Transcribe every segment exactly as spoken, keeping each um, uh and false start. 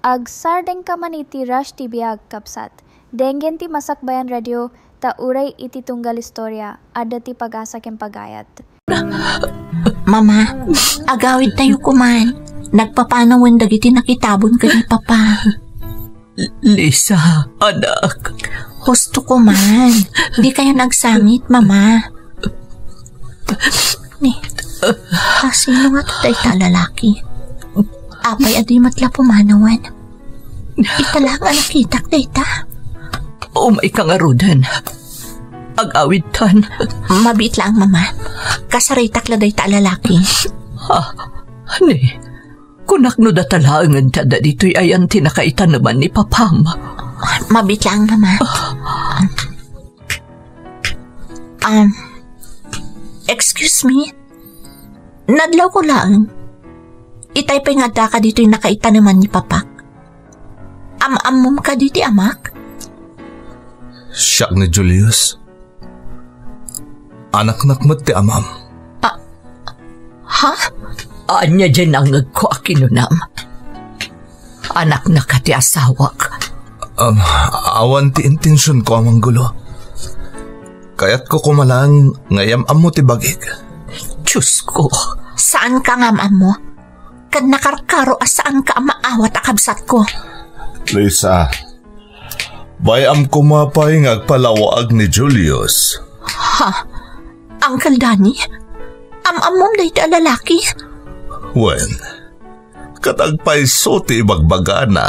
Agsardengka man iti Rush T V, agkabsat. Denggen ti Masakbayan Radio, ta uray iti tunggal istorya, adda ti pag-asa ken pagayat. Mama, agawidtayo koman. Nagpapanawen dagiti nakitabon ken ni Papa. Lisa, anak. Husto koman. Dikayo agsangit, Mama. Ni, sino nga dayta a lalaki? Apay a di met la pumanawen? Ita laeng a nakitak dayta. Umayka ngaruden. Agawidtan. Mabiit laeng, Mama. Kasaritak la dayta a lalaki. Ha? Ni, kunak no data laengen ti adda ditoy ayan ti nakaitaneman ni Papam. Mabiit laeng, Mama. Um, excuse me? Nadlawko laeng. Itay pay nga addaka ditoy nakaitaneman ni Papak. Am-ammom kadi ti amak? Siak ni Julius. Anaknak met ti amam. Ah, ha? Ania diay nangngegko a kinunam? Anaknak ti asawak. Um, awan ti intensionko a manggulo. Kayatko koma laeng nga iyam-ammo ti bagik. Diosko. Saanka nga am-ammo? Ket nakarkaro a saanka a maawat a kabsatko. Lisa, bay-am koma pay nga agpalawaag ni Julius. Ha? Uncle Danny? Am-ammom dayta a lalaki? Wen, ket agpayso ti ibagbagana.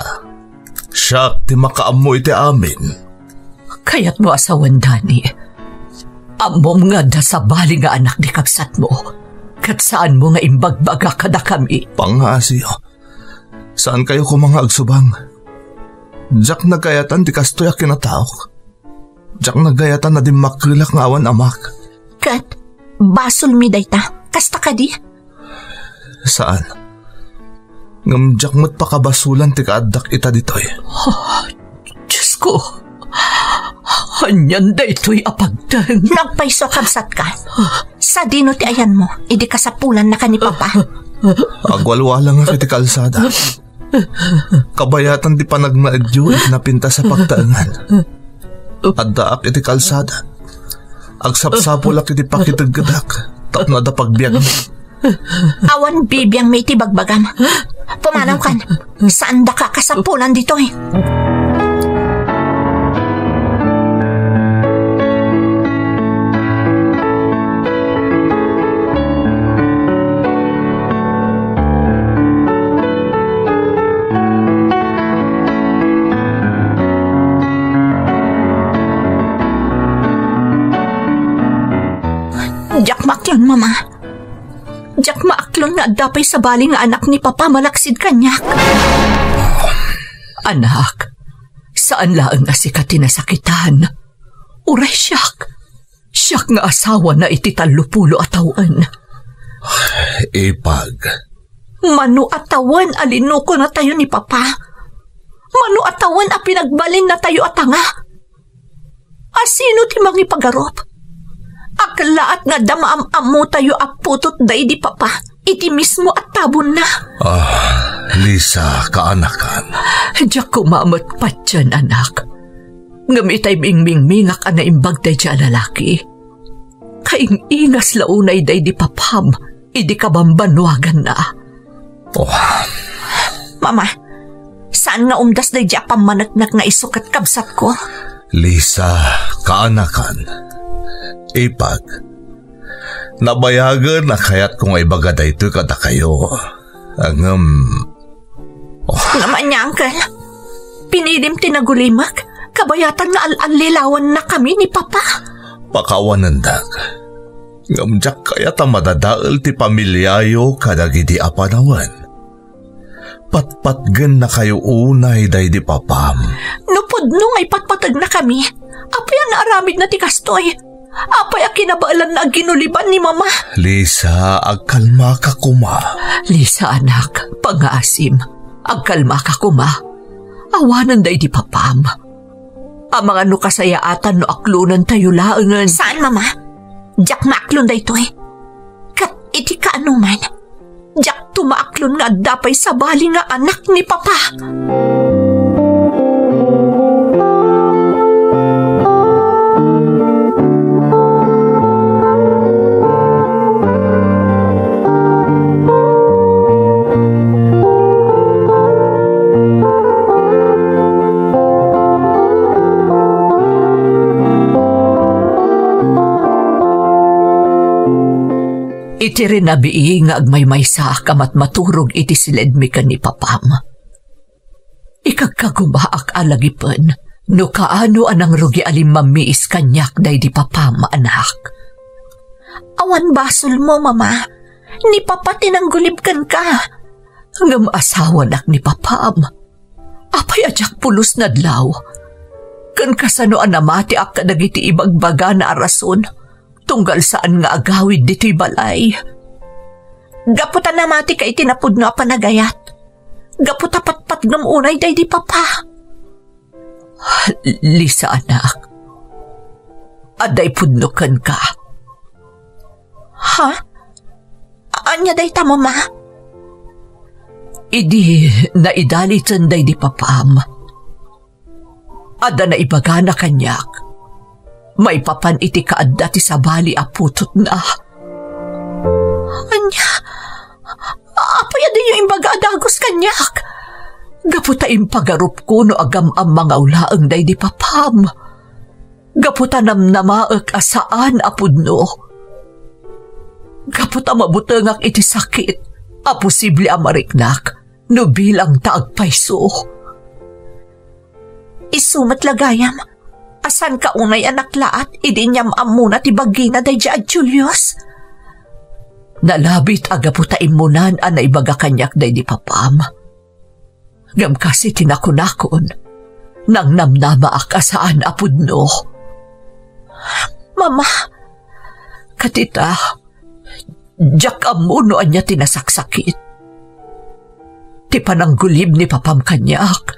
Siak ti makaammo iti amin. Kayatmo a sawen, Danny. Ammom nga adda sabali nga anak ti kabsatmo, ket saanmo nga imbagbaga kadakami. Pangngaasiyo. Saankayo koma nga agsubang. Diak nagayatan ti kastoy a kinataok. Diak nagayatan a dimmakkelak nga awan amak. Ket basolmi dayta. Kasta kadi? Saan. Ngem diak met pakabasolan ti kaaddak ita ditoy. Oh, Diosko. Anian daytoy a pagteng? Nagpayso a kabsatka. Sadino ti ayanmo idi kasapulannaka ni Papa? Agwalwala nga iti kalsada. Kabayatan ti panagnaedyo iti napintas a pagtaengan. Addaak iti kalsada. Agsapsapulak iti pakiteggedak tapno adda pagbiagmi. Awan bibiangmi iti bagbagam. Pumanawkan. Saandaka kasapulan ditoy. Diak maaklon, Mama. Diak maaklon nga adda pay sabali nga anak ni Papa malaksid kaniak. Anak, saan laeng a sika ti nasakitan. Uray siak. Siak nga asawana iti tallopulo a tawen. Ipag. Mano a tawen a linukonatayo ni Papa? Mano a tawen a pinagbalinnatayo a tanga? A sino ti mangipagarup? Aklaat nga adda maam-ammotayo a putot daydi Papa iti mismo a tabonna. Ah, Lisa, kaanakan. Diak koma met patien, anak. Ngem itay bingmingmingak a naimbag daydi a lalaki, kaing-ingas la unay daydi Papam idi kabambannuaganna. Oh. Mama, saan nga umdas daydi a pammaneknek nga isu ket kabsatko? Lisa, kaanakan. Ipag, nabayagen a kayatko nga ibaga daytoy kadakayo. Ngem, oh. Ngem ania, Uncle? Pinilim ti nagulimek, kabayatan nga al-allilawannakami ni Papa. Pakawanendak. Ngem diak kayat a madadael ti pamiliayo kadagidi a panawen. Patpatgennakayo unay daydi Papam. No pudno nga ipatpategnakami, apay a naaramidna ti kastoy? Apay a kinabaelanna a ginuliban ni Mama? Lisa, agkalmaka koma. Lisa, anak, pangngaasim. Agkalmaka koma. Awanen daydi Papam. Amangan no kasayaatan no aklonentayo laengen. Saan, Mama? Diak maaklon daytoy. Ket iti kaanoman, diak Tumaklon nga adda pay sabali nga anak ni Papa. Iti rinabii nga agmaymaysaak a matmaturog iti siledmi ken ni Papam, ikagkagumaak a lagipen no kaano a nangrugi a limmammiis kaniak daydi Papam, anak. Awan basolmo, Mama. Ni Papa ti nanggulib kenka. Ngem asawanak ni Papam. Apay a diak pulos nadlaw? Ken kasano a namatiak kadagiti ibagbagana a rason tunggal saan nga agawid ditoy balay? Gapu ta namatika iti napudno a panagayat. Gapu ta patpatgem unay daydi Papa. Lisa, anak. Adda ipudno kenka. Ha? Ania dayta, Mama? Idi naidaliten daydi Papam, adda naibagana kaniak maipapan iti kaadda ti sabali a putotna. Ania? Apay a diyo imbaga a dagus kaniak? Gapu ta impagarupko no agam-ammangawlaeng daydi Papam. Gapu ta namnamaek a saan a pudno. Gapu ta mabutengak iti sakit a posible a mariknak no bilang ta agpayso. Isu met la gayam, a saanka unay a naklaat idi inyam-ammona ti bagina daydiay a Julius? Nalabit a gapu ta immunan a naibaga kaniak daydi Papam. Ngem kas iti nakunakon, nangnamnamaak a saan a pudno. Mama, ket ita, diak ammo no ania ti nasaksakit. Ti pananggulib ni Papam kaniak,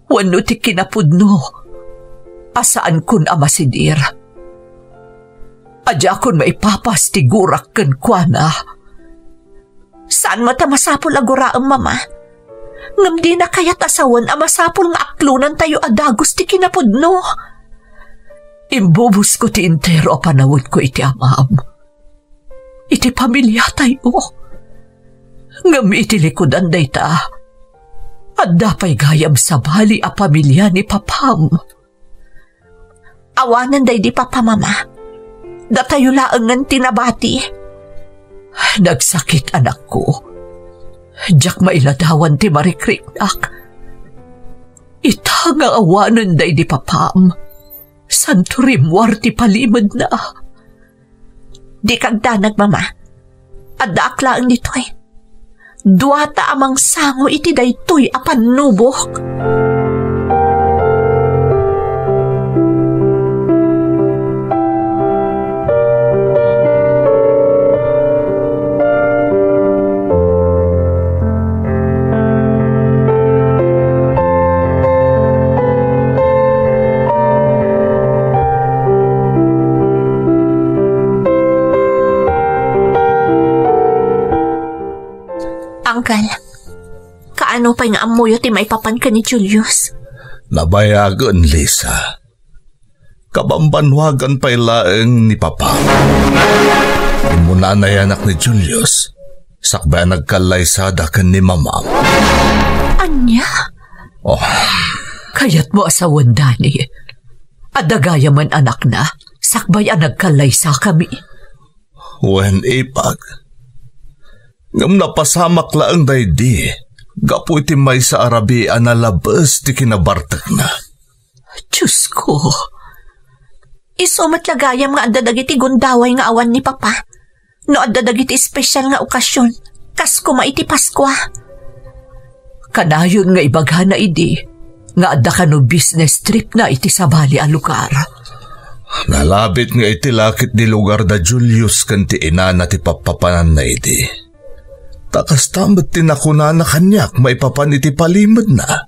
wenno ti kinapudno a saankon a masidir. A diakon maipapas ti gurak kenkuana. Saan met a masapul a guraem, Mama. Ngem dina kayat a sawen a masapul nga aklonantayo a dagus ti kinapudno. Imbubosko ti entero a panawenko iti amam, iti pamiliatayo. Ngem iti likudan dayta, adda pay gayam sabali a pamilia ni Papam. Awanen daydi Papa, Mama. Datayo laengen ti nabati. Nagsakit, anakko. Diak mailadawan ti marikriknak. Ita nga awanen daydi Papam, santo rimmuar ti palimedna. Dika agdanag, Mama. Addaak laeng ditoy. Duata a mangsango iti daytoy a pannubok. Uncle, kaano pay nga ammoyo ti maipapan ken ni Julius? Nabayagen, Lisa. Kabambanwagan pay laeng ni Papa. Immunanay anak ni Julius, sakbay a nagkallaysada ken ni Mamam. Ania? Oh. Kayatmo a sawen, Dani. Adda gayamen anakna, sakbay a nagkallaysakami. Wen, ipag. Ngem napasamak laeng daydi, gapu iti maysa a rabii a nalabes ti kinabartekna. Diosko, isu met la gayam nga adda dagiti gundaway nga awan ni Papa. No adda dagiti espesial nga okasion, kas koma iti Paskua. Kanayon nga ibagana idi nga adda kano business tripna iti sabali a lugar. Nalabit nga iti lakit di lugar da Julius ken ti inana ti pappapananna idi. Ta kasta met ti nakunana kaniak maipapan iti palimedna.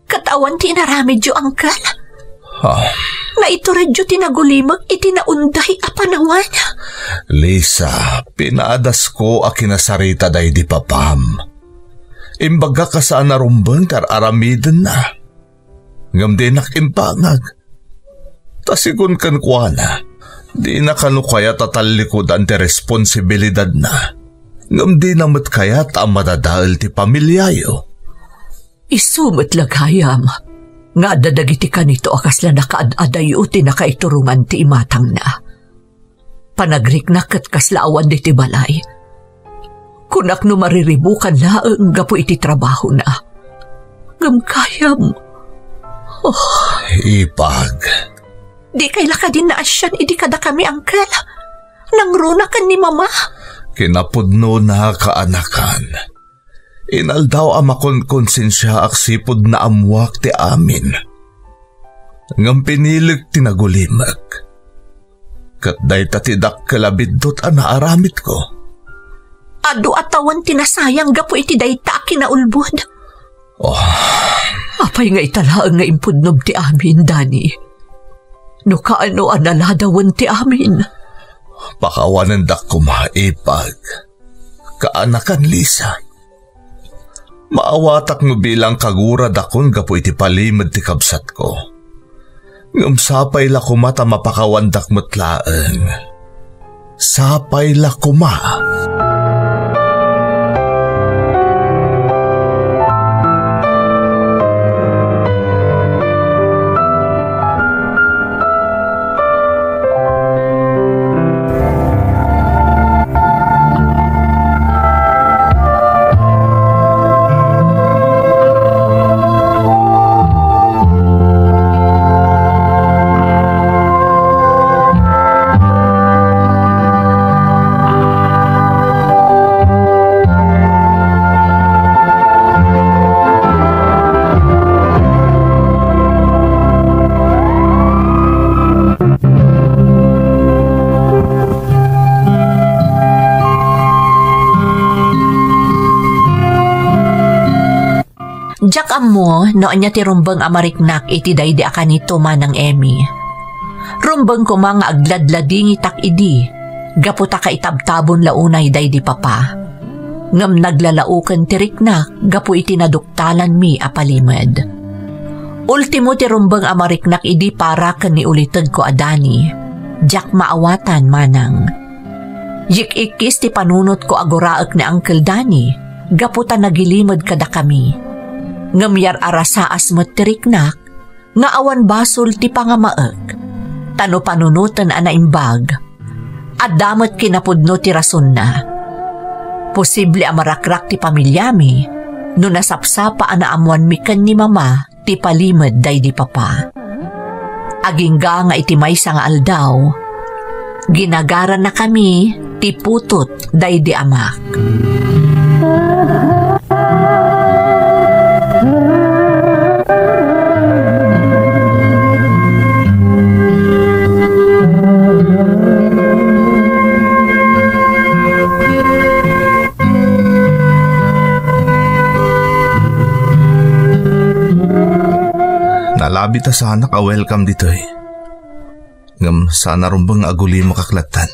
Ket awan ti inaramidyo, Uncle? Ah. Naituredyo ti nagulimek iti naunday a panawen. Lisa, pinaadasko a kinasarita daydi papam. Imbagak a saan a rumbeng ti ar-aramidenna. Ngem dinak imbangag. Ta sigun kenkuana, dina kano kayat a tallikudan ti responsibilidadna. Ngem dina met kayat a madadael ti pamiliayo. Isu met la gayam nga adda dagiti kanito a kasla nakaad-adayo ti nakaiturongan ti imatangna. Panagriknak ket kasla awan ditoy balay. Kunak no mariribukan laeng gapu iti trabahona. Ngem gayam. Oh. Ipag. Dikay la kadi naasian idi kadakami, Uncle? Nangruna ken ni Mama? Kinapudnona, kaanakan. Inaldaw a makonkonsensiaak sipud naammoak ti amin. Ngem pinilek ti nagulimek. Ket dayta ti dakkel a biddut a naaramidko. Adu a tawen ti nasayang gapu iti dayta a kinaulbod. Oh. Apay nga ita laeng nga impudnob ti amin, Dani? No kaano a naladawen ti amin? Pakawanendak koma, Ipag. Kaanakan, Lisa. Maawatak no bilang kaguradakon gapu iti palimed ti kabsatko. Ngem sapay la koma ta mapakawandak met laeng. Sapay la koma. Diak ammo no ania ti rumbeng a mariknak iti daydi a kanito, Manang Emmy. Rumbeng koma nga agladladingitak idi, gapu ta kaitabtabon la unay daydi papa. Ngem naglalaoken ti riknak gapu iti naduktalanmi a palimed. Ultimo ti rumbeng a mariknak idi para ken ni ulitegko a Dani. Diak maawatan, Manang. Yik-ikkis ti panunotko a guraek ni Uncle Danny gapu ta nagilimed kadakami. Ngem yar-arasaas met ti riknak nga awan basol ti pangamaek, ta no panunoten a naimbag, adda met kinapudno ti rasonna. Posible a marakrak ti pamiliami no nasapsapa a naammoanmi ken ni Mama ti palimed daydi papa. Agingga nga iti maysa nga aldaw, ginagarannakami ti putot daydi amak. Nalabi ta saanak a welcome ditoy. Ngem saan a rumbeng nga agulimakak lattan.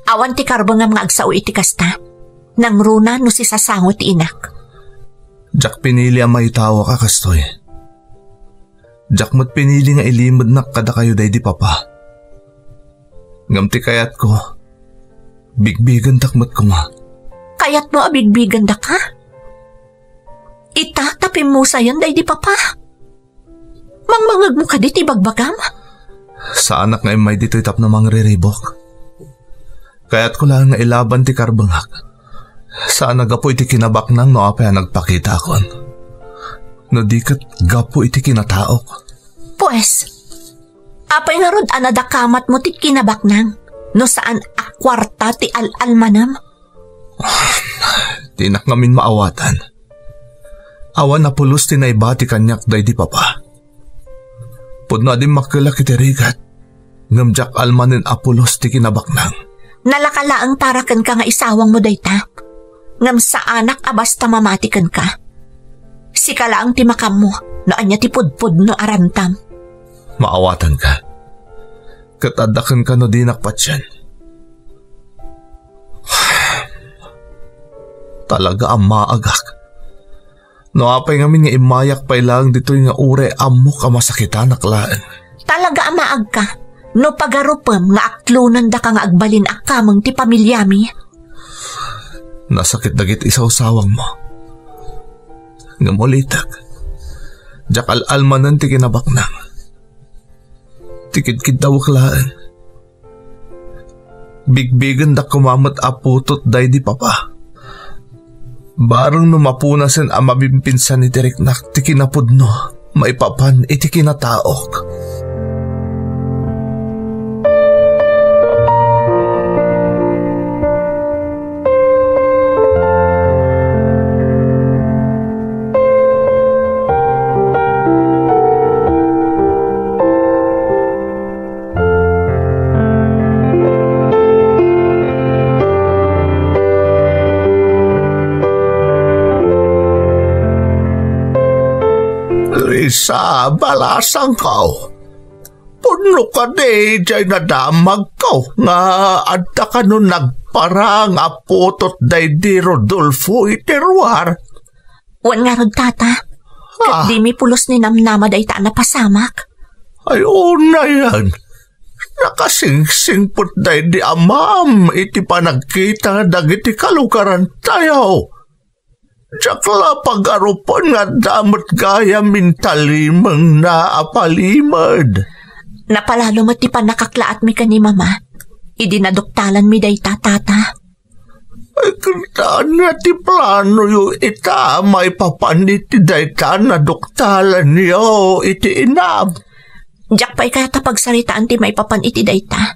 Awan ti karbengam nga agsao iti kasta. Nangruna no sisasango ti inak. Diak pinili a maitawak a kastoy. Diak met pinili nga ilimednak kadakayo daydi papa. Ngem ti kayatko, bigbigendak met koma. Kayatmo a bigbigandaka? Ita ta pimmusayan daydi papa. Mangmangegmo kadi ti ibagbagam? Saanak nga immay ditoy tapno mangriribuk. Kayatko laeng nga ilaban ti karbengak. Saan a gapu iti kinabaknang no apay a nagpakitakon. No di ket gapu iti kinataok. Pues, apay ngarud a nadakamatmo ti kinabaknang no saan a kuarta ti al-almanem? Dinak ngamin maawatan. Awan a pulos ti naibati kaniak daydi papa. Pudno a dimmakkelak iti rigat, ngem diak almanen a pulos ti kinabaknang. Nalaka laeng para kenka nga isawangmo dayta, ngem saanak a basta mamati kenka. Sika laeng ti makammo no ania ti pudpudno a rantam. Maawatanka. Ket adda kenka no dinak patien. Talaga a maagak. No apay ngamin nga immayak pay laeng ditoy nga uray ammok a masakitanak laeng. Talaga a maagka. No pagarupem nga aklonendaka nga agbalin a kameng ti pamilyami. Nasakit dagiti isawsawangmo. Ngem ulitek, diak al-almanen ti kinabaknang. Ti kidkiddawek laeng. Bigbigendak koma met a putot daydi papa. Bareng no mapunasen a mabimpinsan iti riknak ti kinapudno maipapan iti kinataok. Lisa, balasangko. Pudno kadi jay nadamagko nga adda kano nagparang a putot daydi Rodolfo iti ruar? Wen ngarud, Tata. Ket Ah. dimi pulos ni namnama dayta a napasamak. Ay, unayen. Nakasingsingpet daydi amam iti panagkita dagiti kalugarantayo. Diak la pagarupen nga adda met gayam intalimengna a palimed. Napalalo met ti pannakaklaatmi ken ni Mama idi naduktalanmi dayta, Tata. Ay, ket ania ti planoyo ita maipapan iti dayta a naduktalanyo iti inam? Diak pay kayat a pagsaritaan ti maipapan iti dayta.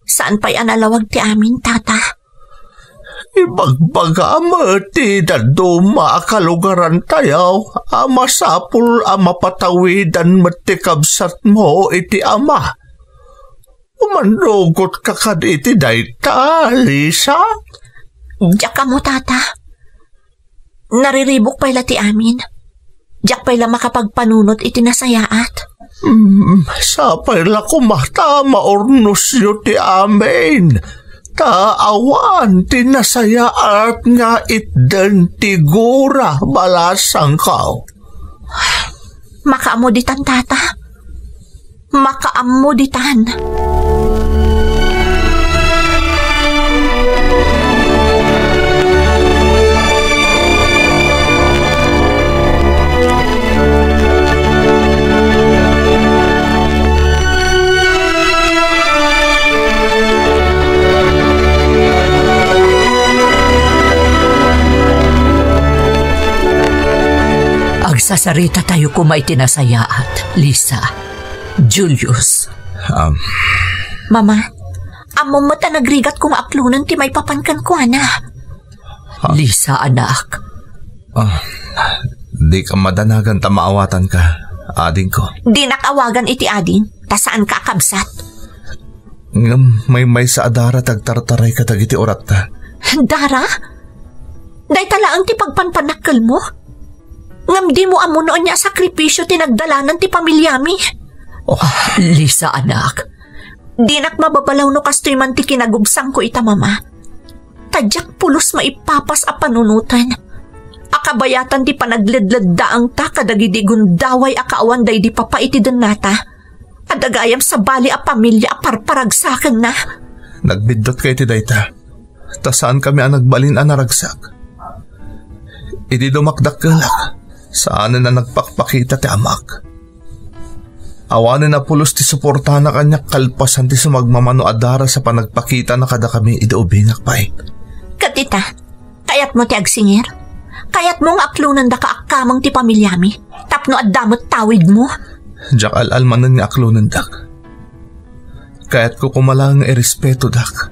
Saan pay a nalawag ti amin, Tata. Ibagbaga met ti dadduma a kalugarantayo a masapul a mapatawidan met ti kabsatmo iti ama. Umannugotka kad iti dayta, Lisa? Diak ammo, Tata. Nariribuk pay la ti amin. Diak pay la makapagpanunot iti nasayaat. Mm, sapay la koma ta maurnosyo ti amin. Ta awan ti nasayaat nga itden ti gura, balasangko. Makaammo ditan, Tata. Makaammo ditan. Agsasaritatayo koma iti nasayaat, Lisa. Julius. Um. Mama, ammom met a nagrigatko nga aklonen ti maipapan kenkuana. Ah. Lisa, anak. Ah, dika madanagan ta maawatanka, adingko. Dinak awagan iti ading, ta saanka a kabsat. Ngem maymaysa a dara ti agtartaray kadagiti uratta. Dara? Dayta laeng ti pagpanpanakkelmo? Ngem dimo ammo no ania a sakripisio ti nagdalanan ti pamilyami? Oh. Ah, Lisa, anak. Dinak mababalaw no kastoy man ti kinagubsangko ita, Mama. Ta diak pulos maipapas a panunoten a kabayatan ti panagledleddaangta kadagidi gundaway a kaawan daydi papa iti dennata. Adda gayam sabali a pamilia a parparagsakenna. Nagbiddutka iti dayta. Ta saankami a nagbalin a naragsak. Idi dumakdakkelak, saanen a nagpakpakita ti amak. Awanen a pulos ti suportana kaniak kalpasan ti sumagmamano a daras a panagpakitana kadakami idi ubingak pay. Ket ita, kayatmo ti agsingir? Kayatmo nga aklonendaka a kameng ti pamilyami tapno adda met tawidmo? Diak al-almanen nga aklonendak. Kayatko koma laeng nga irespetodak.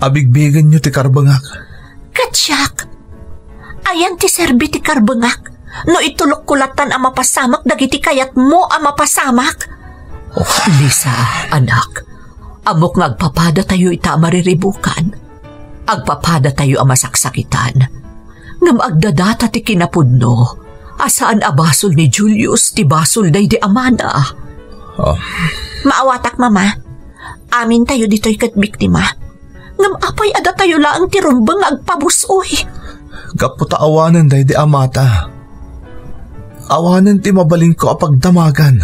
Abigbigenyo ti karbengak. Ket siak, ayan ti serbi ti karbengak no itulokko lattan a mapasamak dagiti kayatmo a mapasamak? Oh, Lisa, anak, ammok nga agpapadatayo ita a mariribukan. Agpapadatayo a masaksakitan. Ngem agdadata ti kinapudno a saan a basol ni Julius ti basol daydi amana. Oh, Maawatak, Mama. Amintayo ditoy ket biktima. Ngem apay a datayo laeng ti rumbeng nga agpabus-oy? Gapu ta awanen daydi amata. Awanen ti mabalinko a pagdamagan.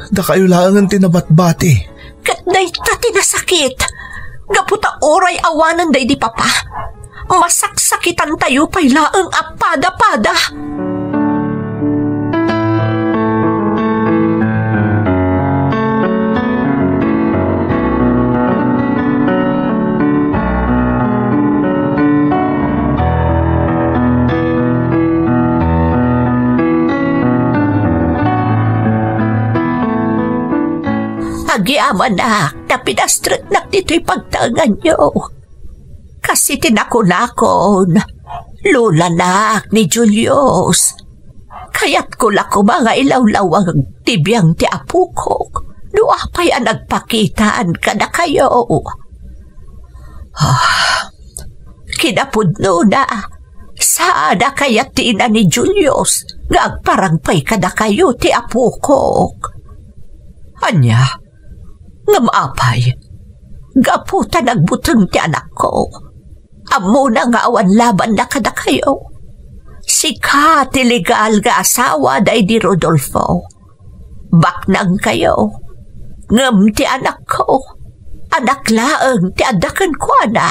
Dakayo laengen ti nabatbati. Ket dayta ti nasakit. Gapu ta uray awanen daydi papa, masaksakitantayo pay laeng a pada-pada. Agyamanak ta pinastreknak ditoy pagtaenganyo. Kas iti nakunakon, lolanak ni Julius. Kayatko la koma nga ilawlawag ti biang ti apokok no apay a nagpakitaan kadakayo. Ah, kinapudnona, saan a kayat ti ina ni Julius nga agparang pay kadakayo ti apokok. Ania? Ngem apay, gapu ta nagbuteng ti anakko, ammona nga awan labanna kadakayo. Sika ti legal nga asawa daydi Rodolfo. Baknangkayo. Ngem ti anakko, anak laeng ti adda kenkuana.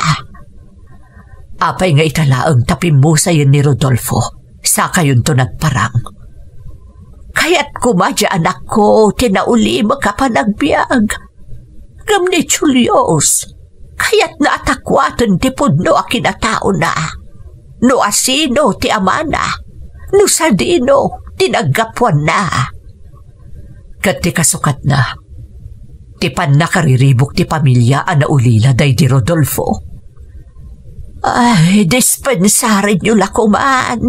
Apay nga ita laeng ta pimmusayen ni Rodolfo, sakayonto nagparang. Kayat koma ti anakko ti naulimek a panagbiag. Ngem ni Julius, kayatna a takuaten ti pudno a kinataona. No asino ti amana, no sadino ti naggapuanna. Ket ti kasukatna, ti pannakariribuk ti pamilia a naulila daydi Rodolfo. Ay, dispensarenyo la koman.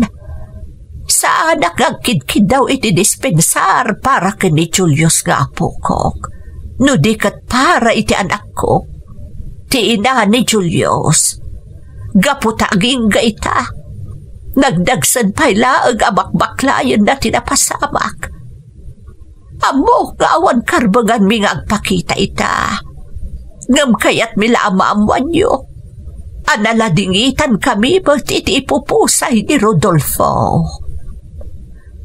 Saanak nga agkidkiddaw iti dispensar para ken ni Julius nga apokok, no di ket para iti anakko. Ti ina ni Julius, gapu ta agingga ita, nagdagsen pay laeng a bakbaklayenna ti napasamak. Ammok nga awan karbenganmi nga agpakita ita. Ngem kayatmi la a maammoanyo a naladingitankami met iti ipupusay ni Rodolfo.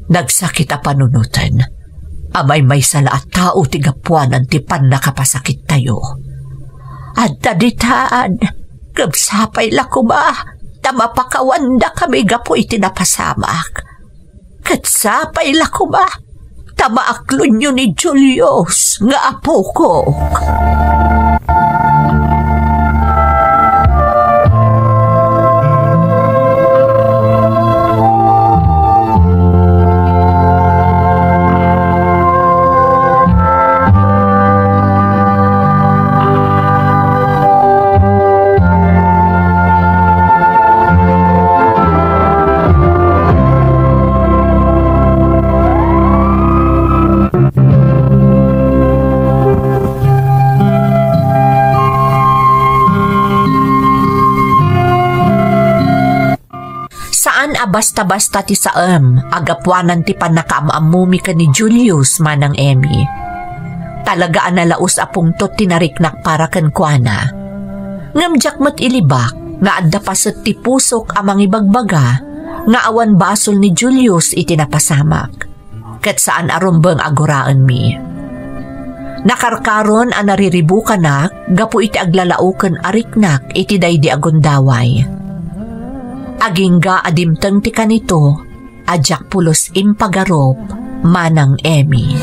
Nagsakit a panunoten a maymaysa la a tao ti gapuanan ti pannakapasakittayo. Adda ditan, ngem sapay la koma ta mapakawandakami gapu iti napasamak. Ket sapay la koma ta maaklonyo ni Julius nga apokok. Saan a basta-basta ti saem a gapuanan ti pannakaam-ammomi ken ni Julius, Manang Emmy. Talaga a nalaus a pungtot ti nariknak para kenkuana. Ngem diak met ilibak nga adda paset ti pusok a mangibagbaga nga awan basol ni Julius iti napasamak. Ket saan a rumbeng a guraenmi. Nakarkaron a nariribukanak gapu iti aglalaoken a riknak iti daydi a gundaway. Agingga a dimteng ti kanito a diak pulos impagarup, Manang Emmy.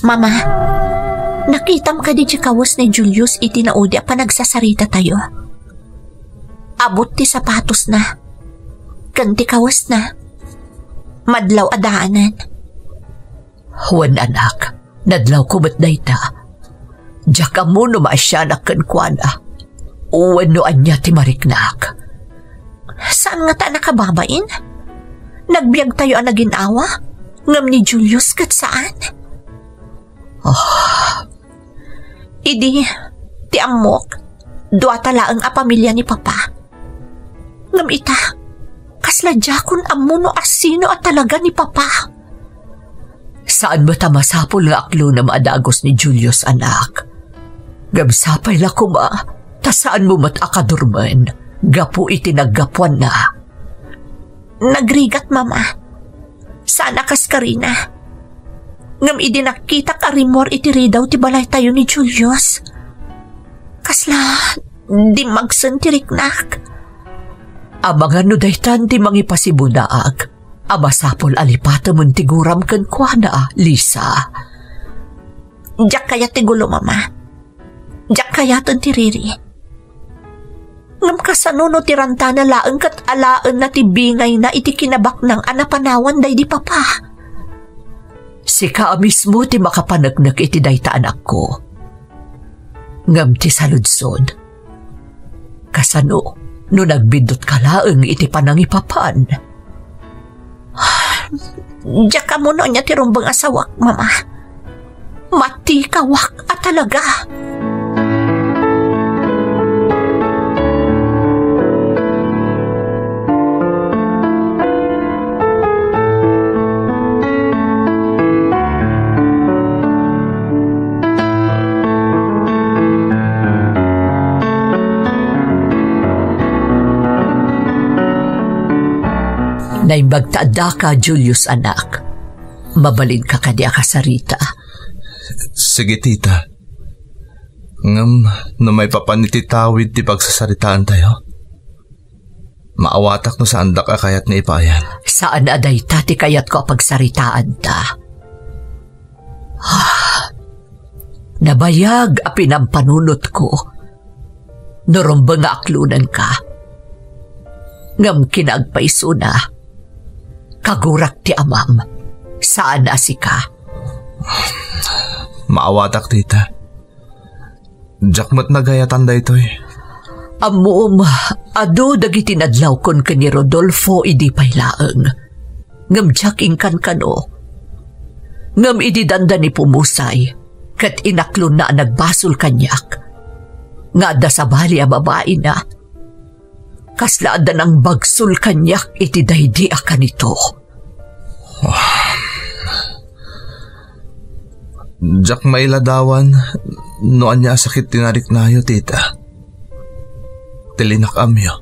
Mama, nakitam kadi ti kawes ni Julius iti naudi a panagsasaritatayo? Abut ti sapatosna ken ti kawesna. Madlaw a daanen. Wen, anak, nadlawko met dayta. Diak ammo no maasianak kenkuana wenno ania ti mariknak. Saan ngata a nakababain? Nagbiagtayo a nagin-awa, ngem ni Julius ket saan. Ah, idi, ti ammok, duata laeng a pamilia ni Papa. Ngem ita, kasla diakon ammo no asino a talaga ni Papa. Saan met a masapul nga aklonem a dagos ni Julius, anak. Ngem sapay la koma, ta saanmo met a kadurmen gapu iti naggapuanna. Nagrigat, Mama. Saan a kas karina. Ngem idi nakitak a rimmuar iti ridaw ti balaytayo ni Julius, kasla dimmagsen ti riknak. Amangan no daytan ti mangipasibunaak a masapul a lipatemon ti guram kenkuana, Lisa. Diak kayat ti gulo, Mama. Diak kayaten ti riri. Ngem kasano no ti rantana laeng ket alaenna ti bingayna iti kinabaknang a napanawan daydi Papa? Sika a mismo ti makapaneknek iti dayta, anakko. Ngem ti saludsod, kasano no nagbiddut ka laeng iti panangipapan? Diak ammo no ania ti rumbeng a sawak, Mama. Matikawak a talaga. Naimbag ta addaka, Julius, anak. Mabalinka kadi a kasarita? Sige, tita. Ngem no maipapan iti tawid ti pagsasaritaantayo, maawatak no saandak a kayat nga ipaayam. Saan a dayta ti kayatko a pagsaritaanta. Nabayag a pinampanunotko no rumbeng nga aklonenka. Ngem kinaagpaysona, kagurak ti amam, saan a sika. Maawatak, tita. Diak met nagayatan daytoy. Ammom, adu dagiti nadlawkon ken ni Rodolfo idi pay laeng. Ngem diak inkankano. Ngem idi dandani pumusay, ket inaklonna a nagbasol kaniak, nga adda sabali a babaina, kasla adda nangbagsul kaniak iti daydi a kanito. Diak mailadawan no ania a sakit ti nariknayo, tita. Ti linak-amyo.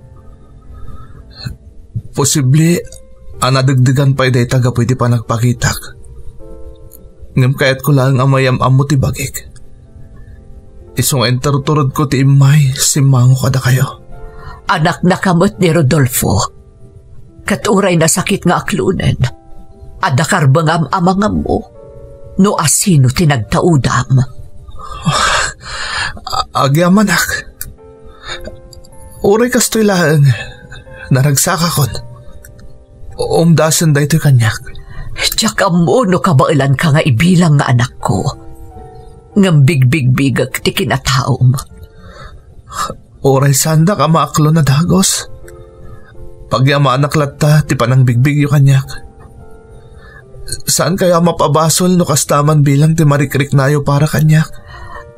Posible a nadegdegan pay dayta gapu iti panagpakitak. Ngem kayatko laeng a mayam-ammo ti bagik. Isu nga interturodko ti immay, simmango kadakayo. Anaknaka met ni Rodolfo. Ket uray nasakit nga aklonen, adda karbengam a mangammo no asino ti nagtaudam. A-, agyamanak. Uray kastoy laeng, naragsakakon. Umdasen daytoy kaniak. Diak ammo no kabaelanka nga ibilang nga anakko. Ngem bigbigbigek ti kinataom. Uray saandak a maaklon a dagus, pagyamanak latta ti panangbigbigyo kaniak. Saankayo a mapabasol no kasta man bilang ti marikriknayo para kaniak.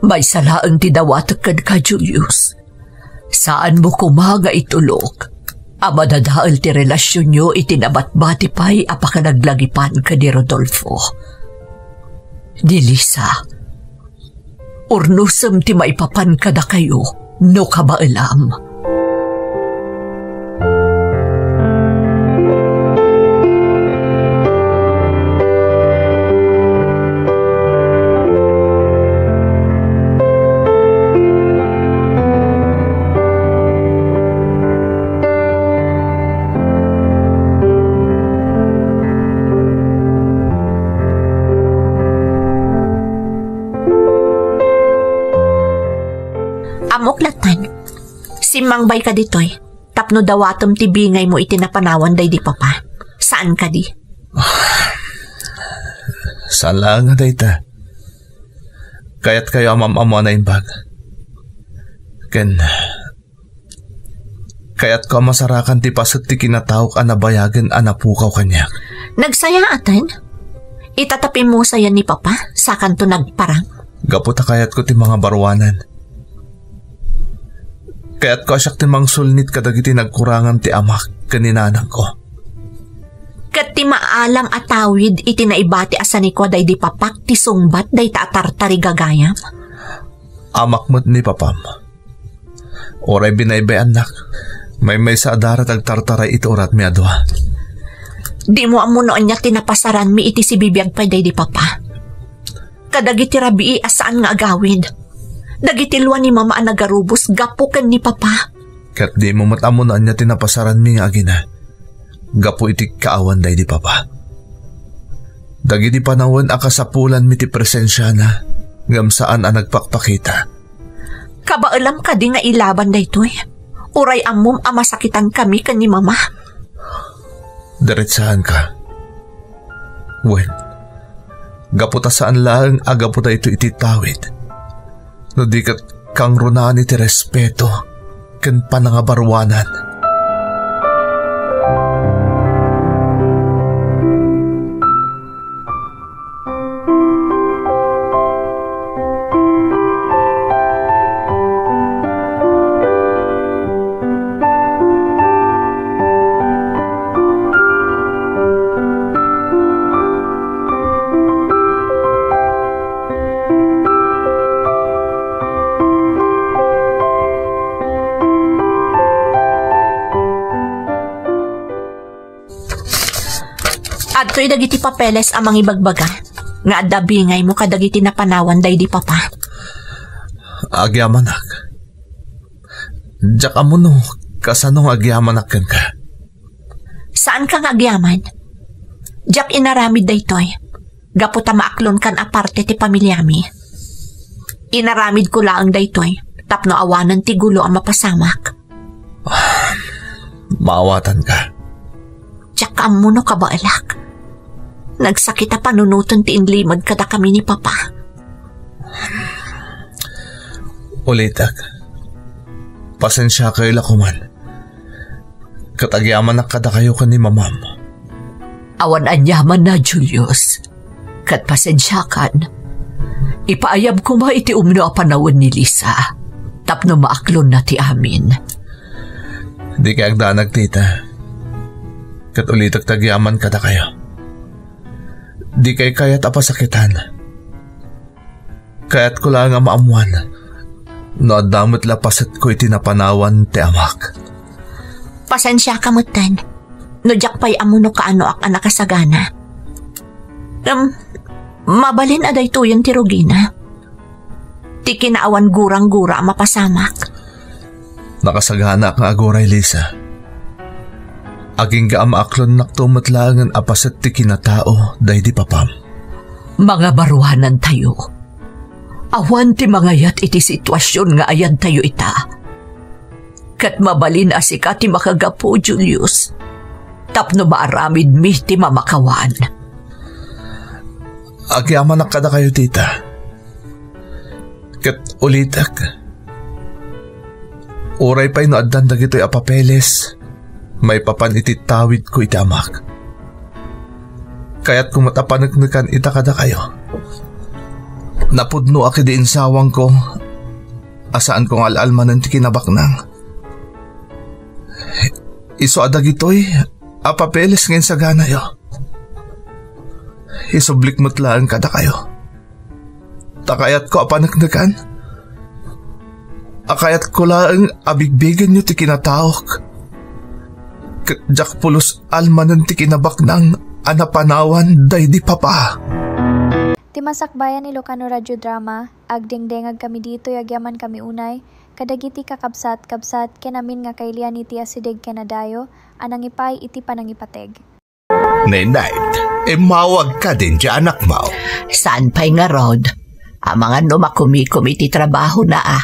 Maysa laeng ti dawatek kenka, Julius. Saanmo koma nga itulok a madadael ti relasionyo iti nabatbati pay a pakanaglagipan ken ni Rodolfo. Ni Lisa, urnosem ti maipapan kadakayo no kabaelam. Ammok lattan, simmangbay ka ditoy tapno dawatem ti bingaymo iti napanawan daydi papa. Saan kadi? Saan laeng a dayta. Kayatkayo a mam-ammo a naimbag. Ken, Kayatko a masarakan ti paset ti kinataok a nabayagen a napukaw kaniak. Nagsayaaten? Ita ta pimmusayan ni Papa, sakanto nagparang? Gapu ta kayatko ti mangabaruanan. Kayatko a siak ti mangsulnit kadagiti nagkurangam ti amak ken ni nanangko. Ket ti maalang a tawid iti naibati a sanikua daydi papak ti sungbat dayta a tartarigagayam. Amak met ni papam. Uray binaybay-annak, maymaysa a dara ti agtartaray iti uratmi a dua. Dimo ammo no ania ti napasaranmi iti sibibiag pay daydi papa. Kadagiti rabii a saan nga agawid. Dagiti lua ni mama a nagarubos gapu ken ni papa. Ket dimo met ammo no ania ti napasaranmi nga agina gapu iti kaawan daydi papa. Dagiti panawen a kasapulanmi ti presensiana, ngem saan a nagpakpakita. Kabaelam kadi nga ilaban daytoy? Uray ammom a masakitankami ken ni mama? Diretsahanka. Wen, gapu ta saan laeng a gapu daytoy iti tawid, no di ket kangrunaan iti respeto ken panangabaruanan. Adtoy dagiti papeles a mangibagbaga nga adda bingaymo kadagiti napanawan daydi papa. Agyamanak. Diak ammo no kasano nga agyamanak kenka. Saanka nga agyaman? Diak inaramid daytoy gapu ta maaklonkan a parte ti pamiliami. Inaramidko laeng daytoy tapno awanen ti gulo a mapasamak. Maawatanka. Diak ammo no kabaelak. Nagsakit a panunoten ti inlimed kadakami ni papa. Ulitek, pasensiakayo la koman. Ket agyamanak kadakayo ken ni mamam. Awan aniamanna, Julius. Ket pasensiakan. Ipaayab koma iti umno a panawen ni Lisa tapno maaklonna ti amin. Dikay agdanag, tita. Ket ulitek ti agyaman kadakayo. Dikay kayat a pasakitan. Kayatko laeng a maammoan no adda met la pasetko iti napanawan ti amak. Pasensiaka metten no diak pay ammo no kaanoak a nakasagana. Ngem, mabalin a daytoyen ti rugina. Ti kinaawan gurang-gura a mapasamak. Nakasaganaak nga aguray, Lisa. Agingga a maaklonnakto met laengen a paset ti kinatao daydi papam. Mangabaruanantayo. Awan ti mangayat iti situasion nga ayadtayo ita. Ket mabalin a sika ti makagapu, Julius, tapno maaramidmi ti mamakawan. Agyamanak kadakayo, tita. Ket ulitek, uray pay no addan dagitoy a papeles maipapan iti tawidko iti amak, kayatko met a paneknekan ita kadakayo. Napudnoak idi insawangko a saanko nga al-almanen ti kinabaknang. Isu a dagitoy a papeles nga insaganayo, isublik met laeng kadakayo. Ta kayatko a paneknekan a kayatko laeng a bigbigenyo ti kinataok. Ket diak pulos almanen ti kinabaknang a napanawan daydi papa. Ti masakbayan Ilocano Radio Drama, agdengdengag kami ditoy agyamankami unay kadagiti kakabsat, kabsat, ken amin nga kailian iti asideg ken adayo a nangipay iti panangipateg. Nenay, immawag kadin ti anakmo. Saan pay ngarud? Amangan no makumikom iti trabahona a.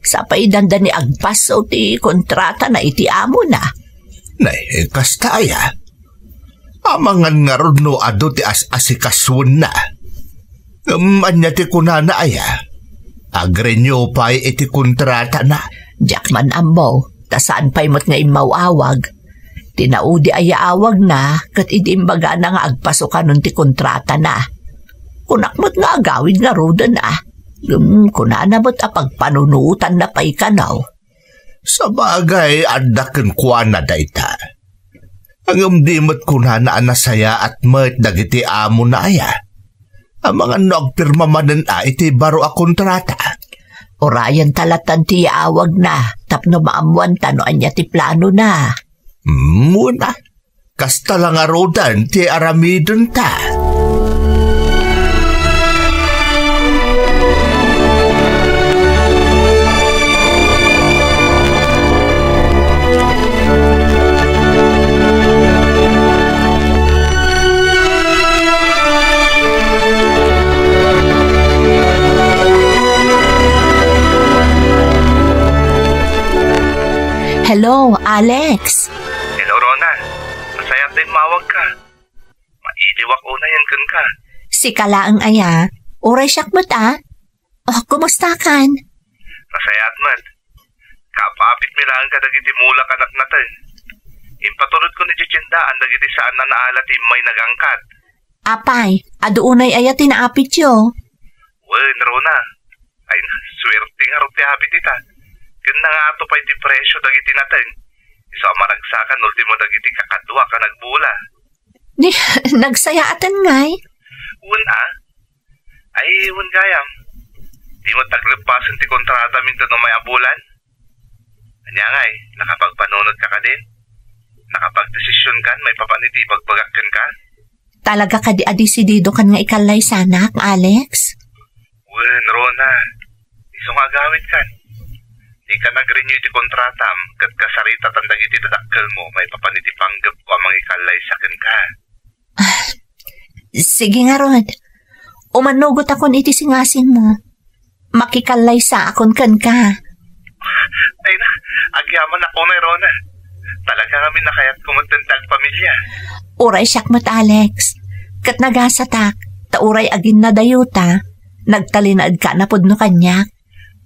Sapay dandani agpasso ti kontratana iti amona. Nay, kasta aya? Amangan ngarud no adu ti as-asikasuenna. Ngem ania ti kunana aya? Agrenew pay iti kontratana. Diak man ammo. ta saan pay met nga immaw-awag. Tinaudi a yaawagna ket idi imbagana nga agpaso kanon ti kontratana. Kunak met nga agawid ngaruden a. Ngem kunana met a pagpanunotanna pay kano. Sabagay, adda kenkuana dayta. Ngem di met kunana a nasayaat met dagiti amona aya. Amangan no agpirma manen a iti baro a kontrata. Urayen ta latan ti yaawagna tapno maammuanta no ania ti planona. Hmm, wen a. Kasta la ngaruden ti aramidenta. Hello, Alex. Hello, Rona. Nasayaat ta immawagka. Mailiwak unayen kenka. Sika laeng aya. Uray siak met a. Oh, kumustakan? Nasayaat met. Kaapit mi laeng kadagiti mulak a natnateng. Impaturod ko ni Jejendaan dagiti saan a naala ti immay nagangkat. Apay, adu unay aya ti naapityo? Wen, Rona. Ay, suwerte ngarud ti apit ita. Ken nangato pay ti presyo dagiti nateng. Isu a maragsakan ultimo dagiti kakaduak a nagbula. Ni, nagsayaaten ngay? Wen a. Ay, wen gayam. Di met agleppasen ti kontrata minto no may abulan? Ania ngay, nakapagpanunotka kadin? Nakapagdesisionkan maipapan iti ibagbagak kenka? Talaga kadi a desididokan nga ikallaysanak, Alex? Wen, Rona, isu nga agawidkan. Dika nag-renew iti kontratam ket kasaritatan dagiti dadakkelmo maipapan iti panggepko a mangikallaysa kenka. Ah, sige ngarud. Umanugotakon iti singasingmo. Makikallaysaakon kenka. Ay na, agyamanak unay, Rona. Talaga ngamin a kayatko met ti agpamilya. Uray siak met, Alex. Ket nagasatak, ta uray aginnadayota, nagtalinaedka a pudno kaniak.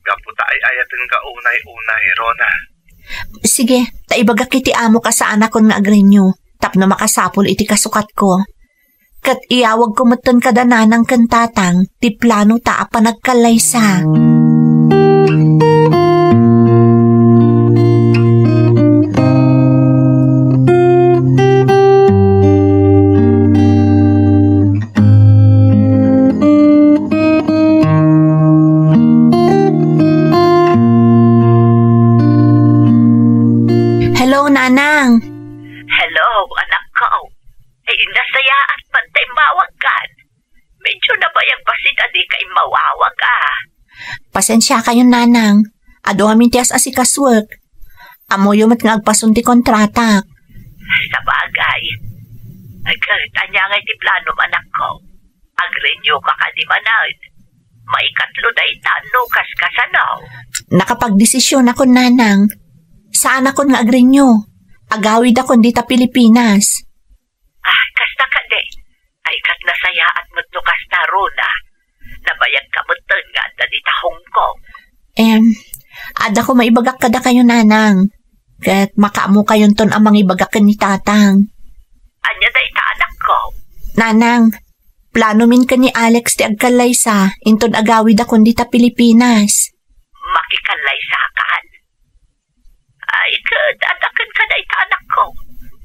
Gapu ta ay-ayatenka unay-unay, Rona. Sige, ta ibagak iti amok a saanakon nga agrenew, tapno makasapul iti kasukatko. Ket iyawagko metten kada nanang ken tatang ti planota a panagkallaysa. Hello, Nanang. Hello, anakko. Ay, nasayaat man ta immawagkan. Medyo nabayag bassit a dika immawawag, a. Pasensiakayon, Nanang. Adu amin ti as-asikasuek. Ammoyo met nga agpason ti kontratak. Sabagay. Ay, ket ania ngay ti planom, anakko? Agrenew ka kadi manen? Maikatlo dayta no kaskasano. Nakapagdesisionakon, Nanang. Saanakon nga agrenew. Agawidakon dita Pilipinas. Ah, kasta kadi. Ay, ket nasayaat met no kasta, Rona. Nabayagka metten nga adda dita Hong Kong. Em, adda ko maibagak kadakayo, Nanang. Ket makaamokayonton a mangibagak ken ni Tatang. Ania dayta, anakko? Nanang, planomin ken ni Alex ti agkallaysa inton agawidakon dita Pilipinas. Makikallaysakan? Ay, ket adda kenka dayta, anakko.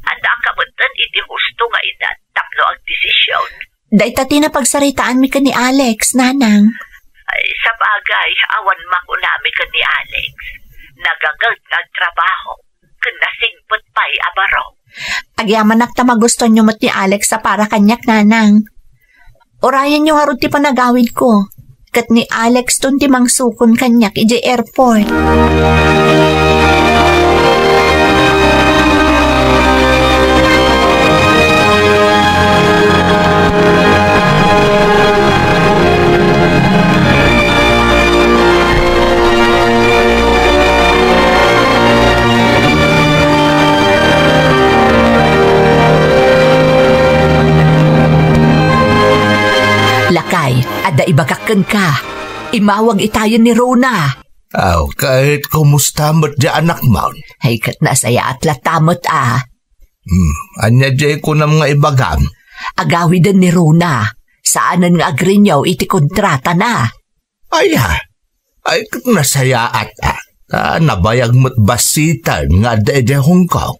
Addaka metten iti husto nga edad tapno agdesision. Dayta ti napagsaritaanmi ken ni Alex, Nanang. Ay, sabagay, awan makunami ken ni Alex. Nagaget nga agtrabaho, ken nasingpet pay a baro. Agyamanak ta magustoanyo met ni Alex a para kaniak, Nanang. Urayenyo ngarud ti panagawidko, ket ni Alex ton ti mangsukon kaniak idiay airport. Lakay, adda ibagak kenka. Immawag itayen ni Rona. Aw, ket kumusta met di anakmon? Ay, ket nasayaat latta met a. Hmm, ania diay kunam nga ibagam? Agawiden ni Rona. Saanen nga agrenew iti kontratana. Aya, ay ket nasayaat a. Ta nabayag met bassiten nga adda idiay Hong Kong.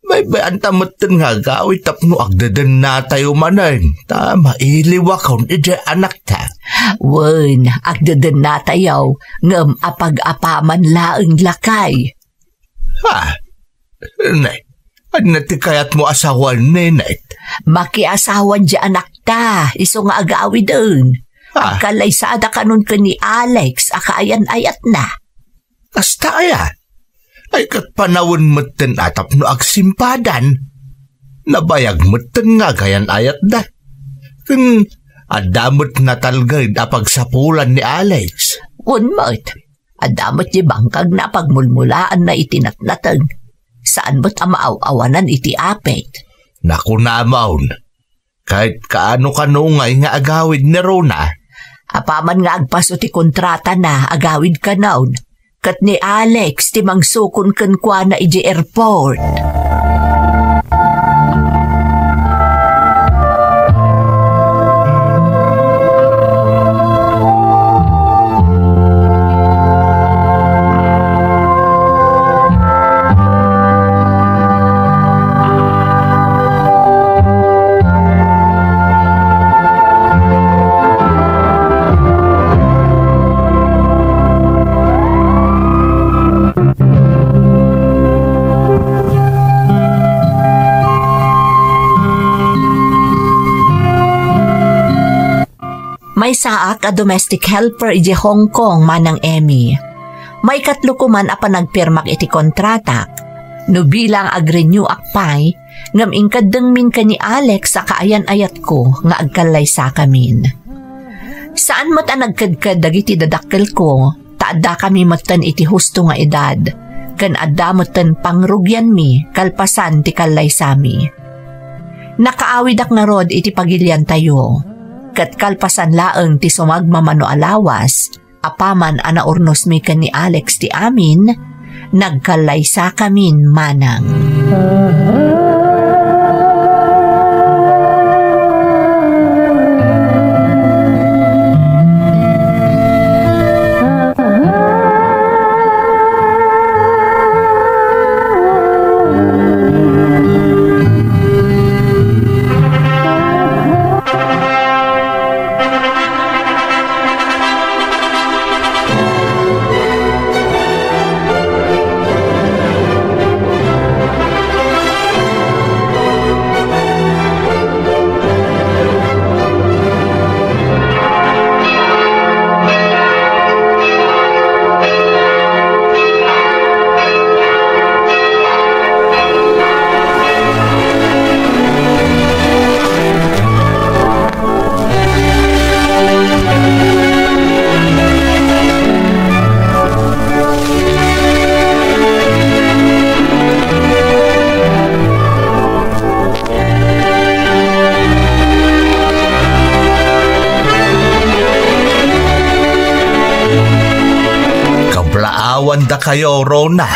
Baybay-anta metten nga agawid tapno agdedennatayo manen, ta mailiwakon idiay anakta. Wen, agdedennatayo, ngem apag-apaman laeng lakay. Ha? Ne, ania ti kayatmo a sawen, Nenet? Makiasawan diay anakta, isu nga agawiden. Ha? Agkallaysada kanon ken ni Alex a kaayan-ayatna. Kasta aya? Ay, ket panawen metten a tapno agsimpadan. Nabayag metten nga agayan-ayatda. Ken adda met natalged a pagsapulan ni Alex. Wen met, adda met ti bangkagna a pagmulmulaanna iti natnateng. Saan met a maaw-awanan iti apit. Nakunamon, ket kaano-kano ngay nga agawid ni Rona? Apaman nga agpaso ti kontratana, agawid kanon. Ket ni Alex ti mangsukon kenkuana idiay airport. Maysaak a domestic helper idiay Hong Kong, Manang Emmy. Maikatlo ko man a panagpirmak iti kontratak. No bilang agrenew-ak pay, ngem inkeddengmin ken ni Alex a kaayan-ayatko nga agkallaysakamin. Saan met a nagkedked dagiti dadakkelko, ta addakami metten iti husto nga edad, ken adda metten pangrugianmi kalpasan ti kallaysami. Nakaawidak ngarud iti pagiliantayo, ket kalpasan laeng ti sumagmamano a lawas, apaman a naurnosmi ken ni Alex ti amin, nagkallaysakamin manang. Kablaawandakayo, Rona.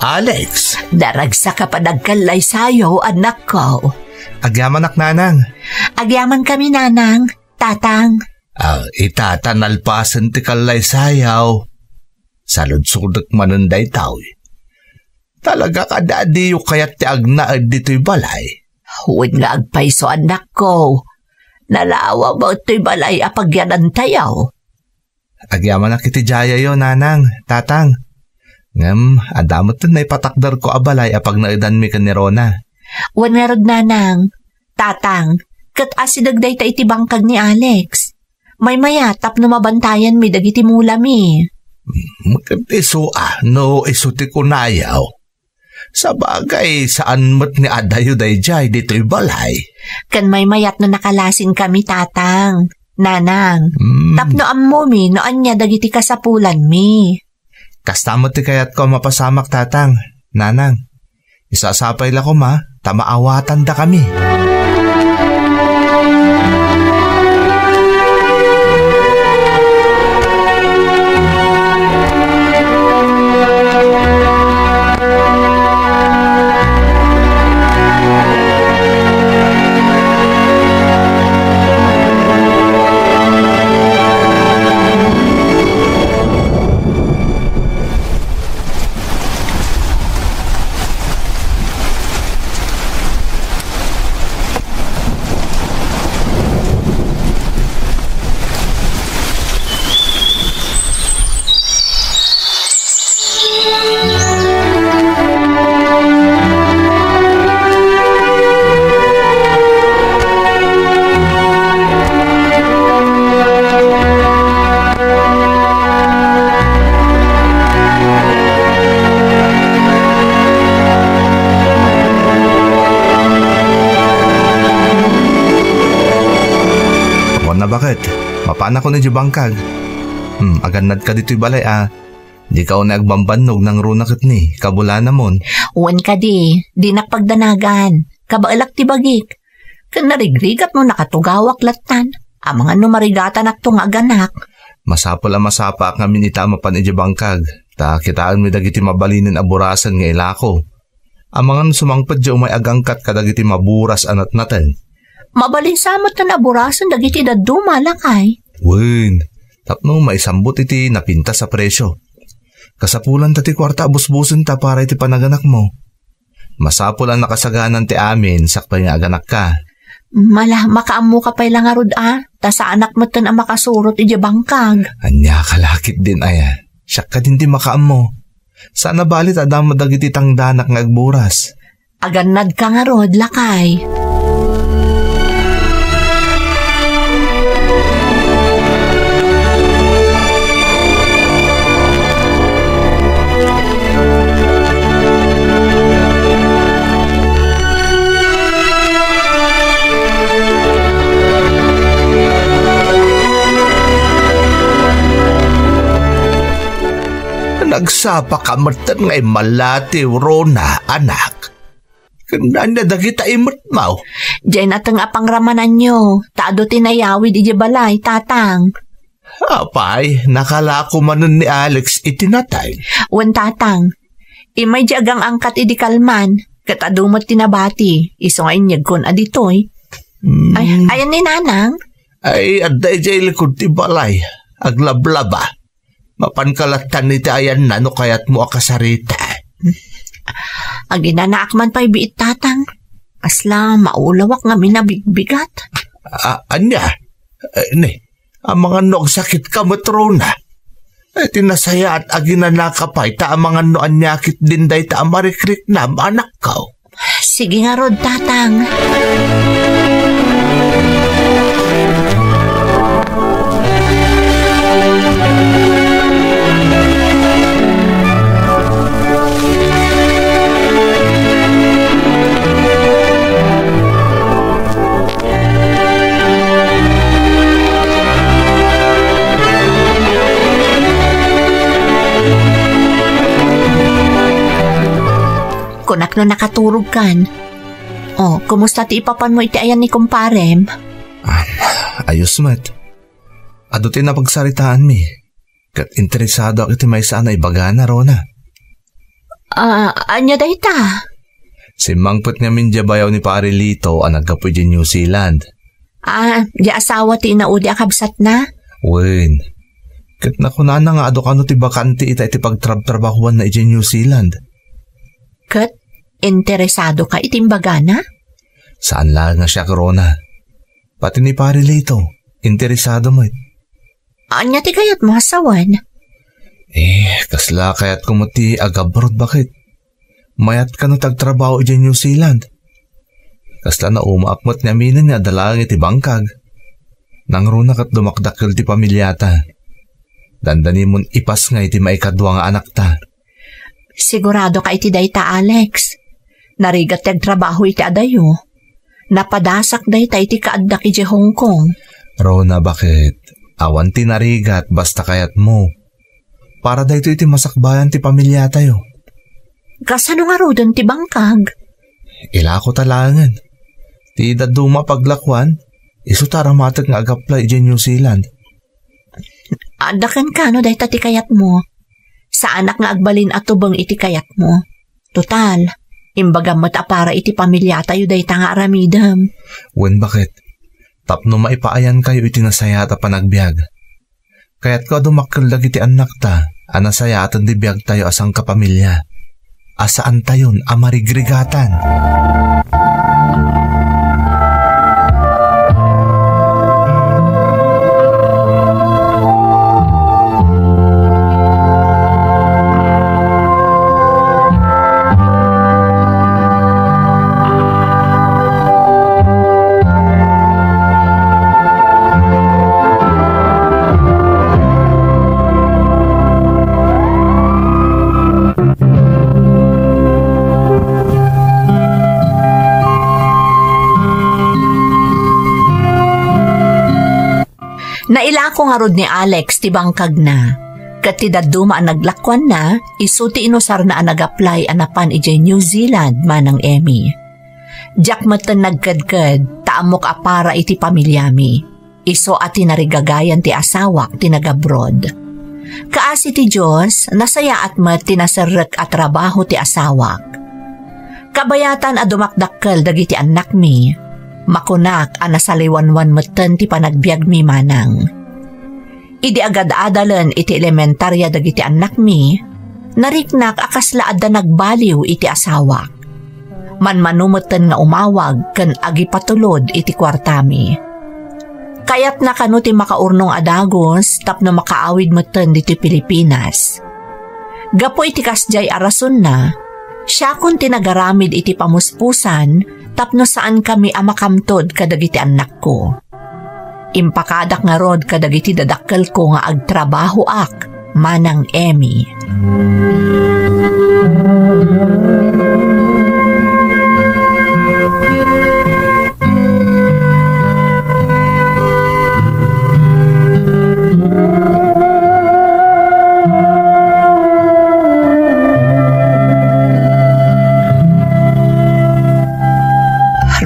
Alex. Naragsak a panagkallaysayo, anakko. Agyamanak, Nanang. Agyamankami, Nanang, Tatang. Ah, ita ta nalpasen ti kallaysayaw. Saludsodek manen daytoy. Talaga kadi a diyo kayat ti agnaed ditoy balay? Wen nga agpayso, anakko. Nalawa met toy balay a pagyanantayo. Agyamanak iti diayo, Nanang, Tatang. Ngem, adda met ti naipatakderko a balay a pagnaedanmi ken ni Rona. Wen ngarud, Nanang, Tatang, ket asideg dayta iti bangkag ni Alex. Maymayat tapno mabantayanmi dagiti mulami. Hmm, ket isu a, no isu ti kunayo. Sabagay, saan met nga adayo daydiay ditoy balay. Ken maymayat no nakalasinkami, Tatang, Nanang. Hmm. Tapno ammomi no ania dagiti kasapulanmi. Kasta met ti kayatko a mapasamak, Tatang, Nanang. Isasapay la koma ta maawatandakami. Anakon idiay bangkag. Hmm, agannadka ditoy balay a. Dika unay agbambannog nangruna ket ni, kabulanamon. Wen kadi, dinak pagdanagan. Kabaelak ti bagik. Ken narigrigat no nakatugawak lattan. Amangan no marigatanakto nga aganak. Masapul a masapaak ngamin ita a mapan idiay bangkag. Ta kitaenmi dagiti mabalinen a burasen nga ilako. Amangan sumangpet diay umay agangkat kadagiti maburas a natnaten. Mabalin sa met a burasen dagiti dadduma, lakay. Wen, tapno maisambut iti napintas a presio. Kasapulanta ti kuarta a busbusenta para iti panaganakmo. Masapul a nakasaganan ti amin sakbay nga aganakka. Mala, makaammoka pay la ngarud a, ta saanak metten a makasurot idiay bangkag. Ania ka la ketdin aya? Siak kadin ti makaammo. Saan a bali ta adda met dagiti tangdanak nga agburas. Agannadka ngarud, lakay. Nagsapaka metten nga immala ti Rona, anak. Ken ania dagita imetmo? Diay nateng a pangramananyo, ta adu ti nayawid idiay balay, tatang. Apay, nakalako manen ni Alex iti natay? Wen, tatang. Immay diay agangangkat idi kalman, ket adu met ti nabati, isu nga inyegkon a ditoy. Hmm. Ay, ayan ni Nanang? Ay, adda idiay likod ti balay. Aglablaba. Mapanka lattan iti ayanna no kayatmo a kasarita. Aginanaak man pay biit, tatang. Kasla maulawak ngamin a bigbigat. A-, ania? Eh, ni, amangan no agsakitka met, Rona. Eh, ti nasayaat, aginanaka pay ta amangan no ania ketdin dayta a marikriknam, anakko. Sige ngarud, tatang. Kunak no nakaturogkan. Oh, kumusta ti ipapanmo iti ayan ni kumparem? Ah, ayos met. Adu ti napagsaritaanmi. Ket interesadoak iti maysa a naibagana, Rona. Ah, ania dayta? Simmangpet ngamin diay bayaw ni Pare Lito a naggapu idiay New Zealand. Ah, diay asawa ti inaudi a kabsatna? Wen. Ket nakunana nga adu kano ti bakante ita iti pagtrabtrabahuanna idiay New Zealand. Ket interesadoka iti imbagana? Saan laeng a siak, Rona. Pati ni Pare Lito, interesado met. Ania ti kayatmo a sawen? Eh, kasla kayatko met ti agabroad, baket. Mayat kano ti agtrabaho idiay New Zealand. Kasla naumaak met nga aminen nga adda laeng iti bangkag. Nangruna ket dumakdakkel ti pamiliata. Dandanimon ipasngay ti maikadua nga anakta. Siguradoka iti dayta, Alex? Narigat ti agtrabaho iti adayo. Napadasak dayta iti kaaddak idiay Hong Kong. Rona, baket? Awan ti narigat basta kayatmo. Para daytoy iti masakbayan ti pamiliatayo. Kasano ngaruden ti bangkag? Ilako ta laengen. Ti dadduma a paglakuan, isu ta aramatek nga agaplay idiay New Zealand. Adda kenka no dayta ti kayatmo. Saanak nga agbalin a tubeng iti kayatmo. Total, imbagam met a para iti pamiliatayo dayta nga aramidem. Wen, baket? Tapno maipaayankayo iti nasayaat a panagbiag. Kayatko a dumakkel dagiti annakta a nasayaaten ti biagtayo a sangkapamilia, a saantayon a marigrigatan. Nailako ngarud ni Alex ti bangkagna. Ket ti dadduma a naglakuanna, isu ti inusarna a nag-apply a napan idiay New Zealand, Manang Emmy. Diak metten nagkedked, ta ammok a para iti pamiliami. Isu a tinarigagayan ti asawak ti nag-abroad. Kaasi ti Dios, nasayaat met ti naserrek a trabaho ti asawak. Kabayatan a dumakdakkel dagiti annakmi, makunak a nasaliwanwan metten ti panagbiagmi manang. Idi agad-adalen iti elementaria dagiti annakmi, nariknak a kasla adda nagbaliw iti asawak. Manmano metten nga umawag ken agipatulod iti kuartami. Kayatna kano ti makaurnong a dagus tapno makaawid metten ditoy Pilipinas. Gapu iti kasdiay a rasonna, siakon ti nagaramid iti pamuspusan tapno saankami a makamtod kadagiti annakko. Impakadak ngarud kadagiti dadakkelko nga agtrabahoak, Manang Emmy.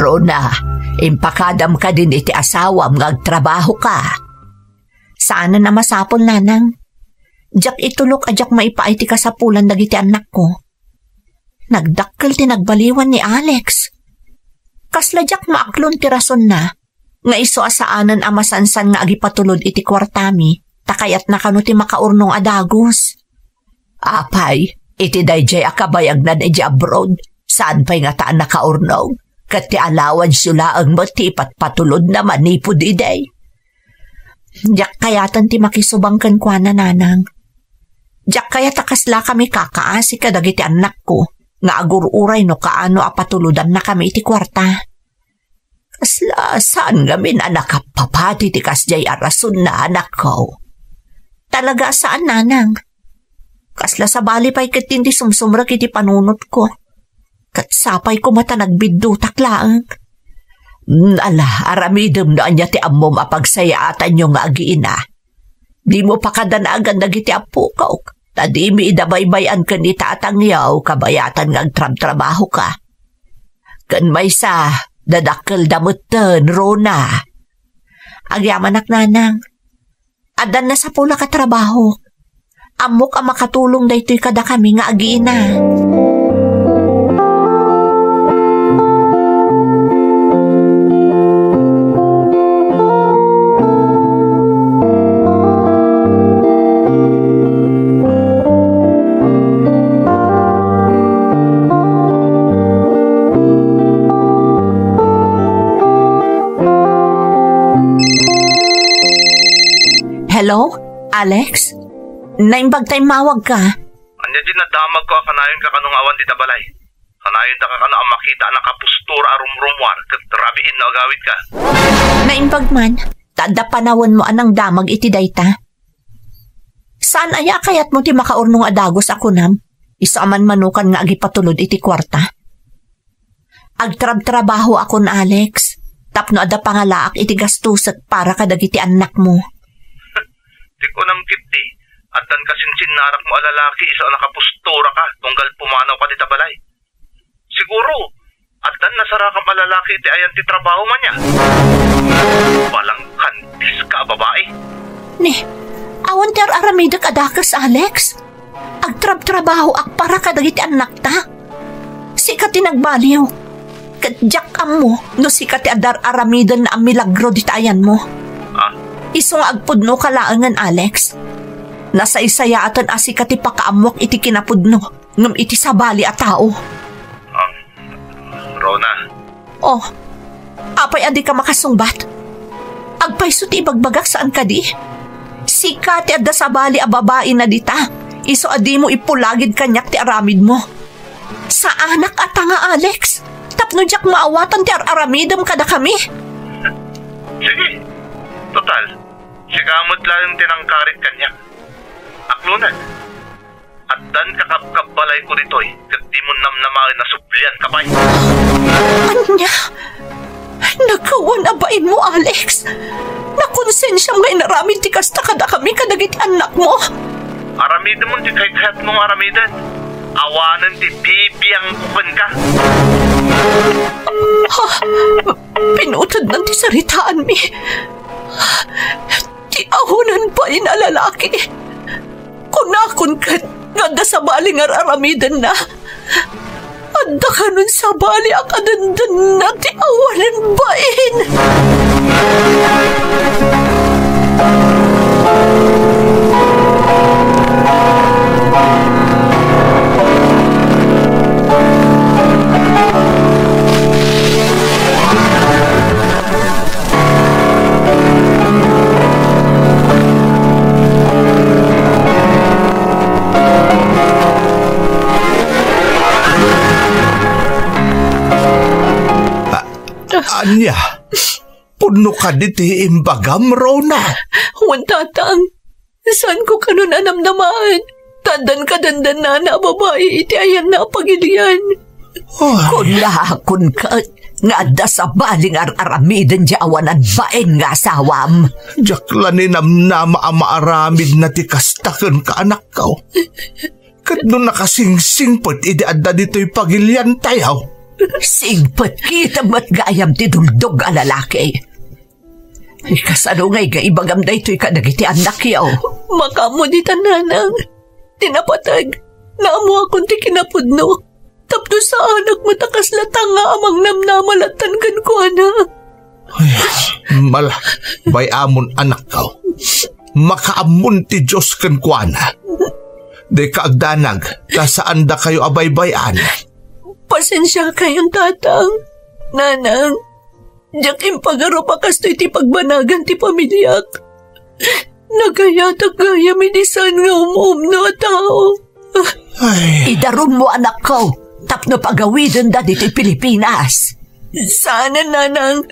Rona, impakadam kadin iti asawam nga agtrabahoka. Saanen a masapul, nanang. Diak itulok a diak maipaay ti kasapulan dagiti annakko. Nagdakkel ti nagbaliwan ni Alex. Kasla diak maaklon ti rasonna, nga isu a saanen a masansan nga agipatulod iti kuartami, ta kayatna kano ti makaurnong a dagus. Apay, iti daydiay a kabayagnan idiay abroad, saan pay ngata a nakaurnong, ket ti allowance-yo laeng met ti ipatpatulodna manipud idi. Diak kayaten ti makisubang kenkuana, nanang. Diak kayat a kaslakami kakaasi kadagiti annakko nga agur-uray no kaano a patulodannakami iti kuarta. Kasla saan ngamin a nakappapati ti kasdiay a rasonna, anakko? Talaga a saan, nanang. Kasla sabali pay ketdin ti sumsumrek iti panunotko. Ket sapay koma ta nagbiddutak laeng. Mm, ala, aramidem no ania ti ammom a pagsayaatanyo nga agiina. Dimo pakadanagan dagiti appokok, ta dimi ida baybay-an ken ni tatangyo kabayatan nga agtrabtrabahoka. Ken maysa, dadakkelda metten, Rona. Agyamanak, nanang. Addan nasapulak a trabaho. Ammok a makatulong daytoy kadakami nga agiina. Hello? Alex? Naimbag ta immawagka. Ania ti nadamagko a kanayonka kano nga awan dita balay? Kanayondaka kano a makita a nakapustura a rumrumuar ket rabiin no agawidka. Naimbag man, ta adda panawenmo a nangdamag iti dayta. Saan aya a kayatmo ti makaurnong a dagus a kunam? Isu a manmanokan nga agipatulod iti kuarta. Agtrabtrabahoakon, Alex, tapno adda pangalaak iti gastosek para kadagiti annakmo. Ti kunam ketdi, addan kasinsinnarakmo a lalaki isu a nakapusturaka tunggal pumanawka dita balay. Siguro, addan nasarakam a lalaki iti ayan ti trabaho man aya. Balangkandiska a babai. Ni, awan ti ar-aramidek a dakes, Alex. Agtrabtrabahoak para kadagiti annakta. Sika ti nagbaliw. Ket diak ammo no sika ti adar-aramiden a milagro dita ayanmo. Ah? Isu nga agpudnoka laengen, Alex. Nasaysayaaten a sika ti pakaammok iti kinapudno, ngem iti sabali a tao. Ah, Rona. Oh, apay a dika makasungbat? Agpayso ti ibagbagak, saan kadi? Sika ti adda sabali a babaina dita. Isu a dimo ipulagid kaniak ti aramidmo. Saanak a tanga, Alex, tapno diak maawatan ti ar-aramidem kadakami. Sige. Total, sika met laeng ti nangkarit kaniak. Aklonen. Addan kakabkabbalayko ditoy, ket dimo namnamaen a sublianka pay. Ania? Nagkawan a bainmo, Alex. Nakonsensiam nga inaramid ti kasta kadakami kadagiti annakmo. Aramidem ti kaykayatmo nga aramiden. Awanen ti bibiangko kenka. Ha? Pinutodnan ti saritaanmi. Ti awanen bain a lalaki. Kunakon ket nga adda sabali nga ar-aramidenna. Adda kanon sabali a kadendenna ti awanen bain. Ania? Pudno kadi ti imbagam, Rona? Wen, Tatang. Saanko kanon a namnamaen. Ta addan kadendennana a babai iti ayanna a pagilian. Ay. Kunakon ket nga adda sabali nga ar-aramiden ti awanen bain nga asawam. Diak la ni namnama a maaramidna ti kasta kenka, anakko. Ket no nakasingsingpet idi adda ditoy pagiliantayo. Singpet, kita met gayam ti duldog a lalaki. Ay, kasano ngay nga ibagam daytoy kadagiti annakyo? Makaammo ditan, Nanang. Ti napateg, naammoakon ti kinapudno. Tapno saanak met a kasla tanga a mangnamnama lattan kenkuana. Ay, mala, bay-amon, anakko. Makaammon ti Dios kenkuana. Dika agdanag, ta saandakayo a baybay-an. Pasensiakayon, Tatang. Nanang, diak impagarup a kastoy ti pagbanagan ti pamiliak. Nagayatak gayam idi saan nga umumno a tao. Ay. Idarummo, anakko, tapno pagawidenda ditoy Pilipinas. Saanen, Nanang.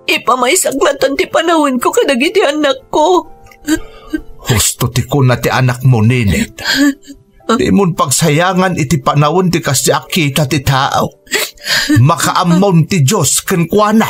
Ipamaysak latta ti panawenko kadagiti annakko. Husto ti kuna ti anakmo, Ninit. Dimon pagsayangan iti panawen ti kasdi a kita ti tao. Makaammon ti Dios kenkuana.